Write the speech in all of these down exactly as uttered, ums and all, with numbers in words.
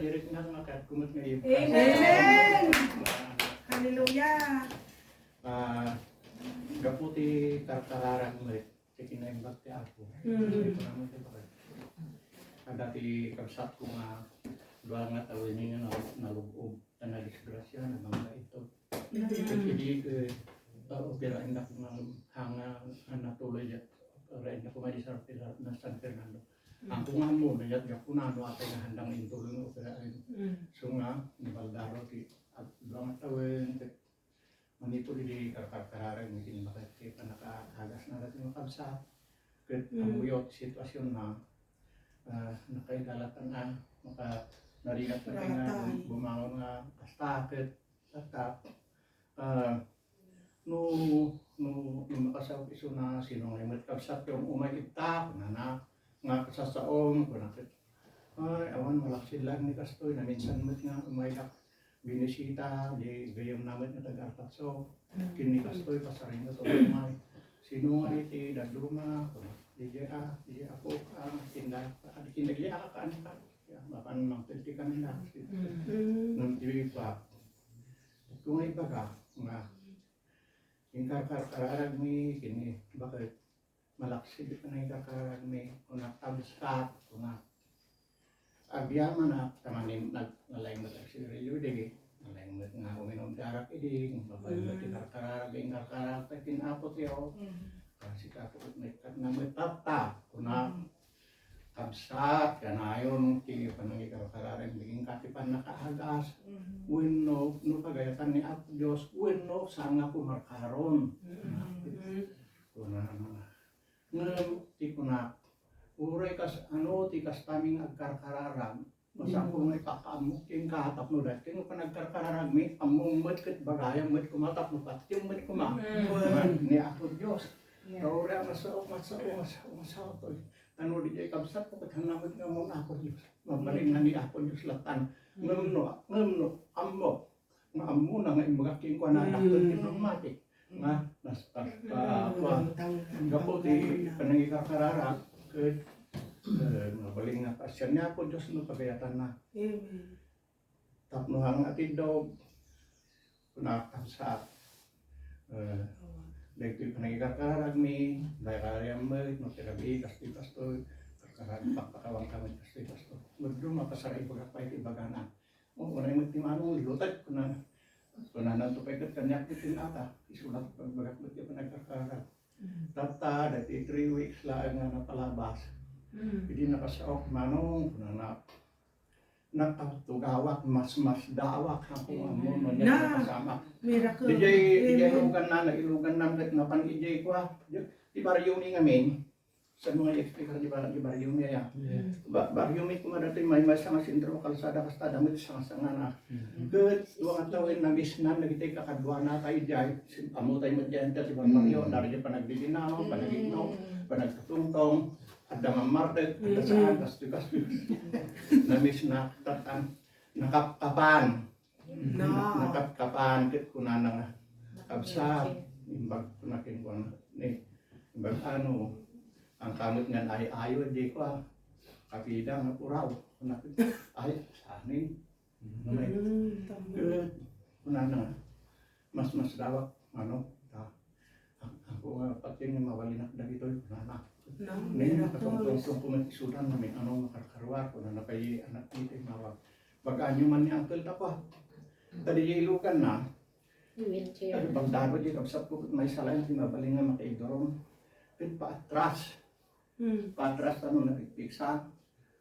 Direk na nga kat kumot nga iba. Amen. Hallelujah. Ah, gapu ti karkararag met, ti kinaimbag ti Apo. Mm. Iti panaman ti bakit. Adda ti kabsatko nga dua nga tawen nga nalug-, nalug-ob, ta nadisgrasya, nabangga ito. Mm. Ket idi, eh, operaendak nga hanga, ah, natuloy, operaendak nga di San Fer-, na San Fernando. Mm. Ako nga ammo, nayat gapu na, no, apay nga handang intuloy nga operaen. Mm. So nga, nabaldaro ti, at dua nga tawen, ket manipud idi karkarkararag, iti bakit ti pannakaagasna dati nga kabsat. Ket, mm, ammoyo ti sitwasyon na, ah, nakaidalatan a, maka-, naringat na nga bumangon nga basta, ket, tatta, ah, no, no, no makasaok isu na, "Sino nga met kabsat, ti um-umay ita?" kunana, nga, "Kasasaom," kuna ket, "Ay, awan, malaksid laeng ni kastoy, naminsan met nga umaydak binisita, di gayamna met nga taga-Artacho. Ken ni kastoy, pasareng nga to umay. Sino nga iti dadduma?" kuna, "Didiay a, didiay apo, ah, kinda, ah, kinda, didiay a, kaan ka? Ya, mapan mangted ti kanila." Mm. Ngem ti pa, ito nga ibaga, nga inkarkararagmi, kini, bakit? Malaksid ti panangikakaragaragmi, kuna, "Kabsat," kuna. Agyamanak, ta manin-, nag-, nalaing met agsigarilyo idi, nalaing met nga uminom ti arak idi, mabalin met ti karkararag, inkarkararag, ta ken Apo ti Dios. Mm. Kasi ka, ket may kat-, na met tatta, kuna, mm, "Kabsat, kanayon ti panangikarkararag, daging ka ti pannakaagas, mm, wenno, no pagayatan ni Apo Dios, wenno, saan nga kumarkaron?" Mm. Kuna, kuna, Ngem ti kunak, uray kas-, ano ti kasta mi nga agkarkararag, masapul nga ipakaammok kenka tapno daytoy nga panagkarkararagmi, ammom met ket bagayam met koma tapno patiem met koma. Mm. Ni Apo Dios. Yeah. Ta uray a masaok, masaok, masaok, masaok. Ta no diay kabsatko ket hanna met nga ammon Apo Dios. Mabalin nga ni Apo Dios lattan. Ngem no, ngem no, ammok nga ammona nga imbagak kenkuana, mm, dakkel ti pammati. Nga, nas-, nas-, ah, kuan, gapu ti panangikarkararag, ket, eh, mabalin nga pasian ni Apo Dios no pagayatanna. Amen. Tapno hang atiddog, kuna, kabsat, eh, dagitoy panangikarkararagmi, dayta gayam met, no ti rabii, kastoy, kastoy, karkararag, pakpakawan kami, kastoy, kastoy. Medyo mapasarag ibagak pay ti ibagana. O, unay met ti manong, lutek, kuna, kunana to pay ket kaniak ti tin-ata, isulat pagbagak met ti panagkarkararag. Mm. Tatta, dati three weeks laeng nga napalabas. Mm. Idi nakasaok, manong, kunana, nakatugawak, mas, mas dawak, ako, mm, ammon, no, na, nakasamak. Miracle. Dijay, dijay, amen, iluganna, nailuganna, ket napan ijay kua, di, di baryo mi ngamin. Saan mo nga i-explicar di ba, di baryo mi aya? Yes. Ba-, baryo mi koma dati maymaysa nga sentro, kalsada, kasta, damo ti sanga-sangana. Mm. Ket dua nga tawen, namisnan dagiti kakaduana tayo diay. Sim-, ammo tayo met diay, enter ti barbaryo, mm, dara diay panagdidinaw, mm, panagigno, panagtutungtong, adda mammartek, adda, mm, saan, kastoy, kastoy. Namisna, tatan, nakapkapan. No. Nakapkapan, ket kunana nga, "Kabsat," imbag kuna kenkuana, ni, imbag ano, "Ang kamot nga ay-ayo, di ko, ah, kapida nga puraw." Kuna ket, "Ay, saan eh?" Mm, tama. Ket kunana nga, "Mas, mas dawak, ano, ta, Ako nga, pati nga mawalinak dagitoy, kunana. No, ngayon, miracle. Nakatungtong ko met isudan, namin ano, makarkarwa, kunana pay anak ditoy, mawag. Bagaan nyo man ni uncle ta ko, ah. Kadi ilugan na. Wheelchair. Kadi bang daro di kabsat ko, maysa laeng ti mabalin nga makaidurom. Ket paatras. Hmm. Paatras, ano, napikpiksa.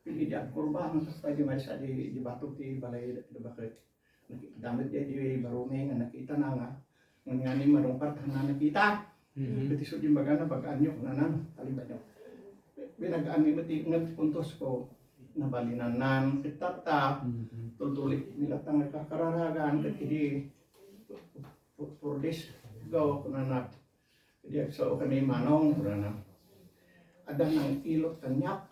Ket idi agkurba, ang kasta di maysa di, di bato ti balay, di bakit. Nakita met diay di barumi nga nakitana nga, ngani marungkar ta nakita. Mhm. Ket isu di imbagana, bagaan nyo, kunana, alibanyo. Binagaan mi met ti, nga puntos ko, nabalinannan, ket tatta, mhm, tultuli, nila ta nga karkararagan, ket idi, four, four days ago, kunana, Idi agsao kami, Manong, kunana. Adda nangilot kaniak.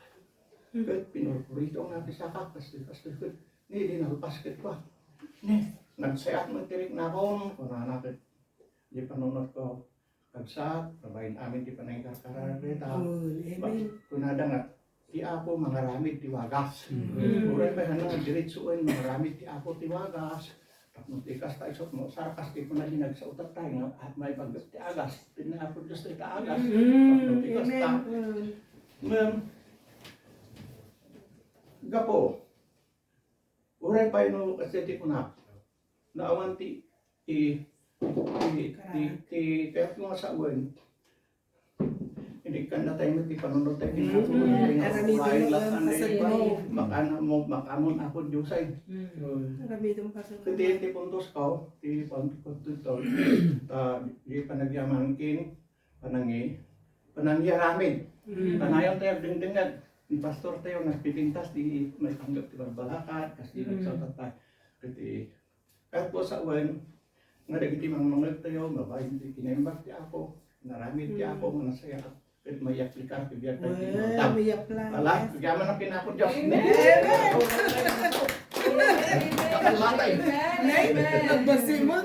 Hmm. Ket pinurpurito nga ti sakak, kastoy, kastoy, ket ni di nalpas ket kua. Ni, nagsayat met ti riknakon, kunana ket. Di panunot ko, kabsat, babaen amin ti panangikarkararag dayta. Oh, amen. Ba-, kunada nga, ti Apo mangaramid ti wagas. Mm. Uray pay hano nga diretsoen mangaramid ti Apo ti wagas. Tapno ti kasta, isu met no, sarakas ti kuna di nagsaotattayo nga, ah, maipanggep ti agas. Ti Apo Dios ti agas. Mm. Tapno ti kasta. Amen. Mm. Ngem, gapu, uray pay no, kasi ti kunak, naawan ti, ti, ti, ti, ti, kayatko nga sawen, inikkanna tayo ti panunot tayo ti Apo. Mm. Aramidon mo, laeng lakan, pasal mo. Makaamon, makaamon Apo Dios ay. Mm. Aramidon mo, pasal mo. Iti, iti puntos ko, ti puntos ko, ta, di panagyaman ken, panangi-, panangiaramid. Mm. Kanayon tayo agdengdengngeg. Ni pastor tayo, nagpipintas, di maipanggep ti barbalakat, kas di, mm, nagsaotattayo. Iti, kayatko sawen, nga dagiti mangmangngegtayo, babaen ti kinaimbag ti Apo, naramid ti, mm, Apo, nga nasayaat, ket maiaplikar ti biag tayo ti, well, imatang. Maiaplikar. Ala, agyaman ang kinapod Dios. Amen. Amen. Amen. Amen. Amen. Nagbasi mo.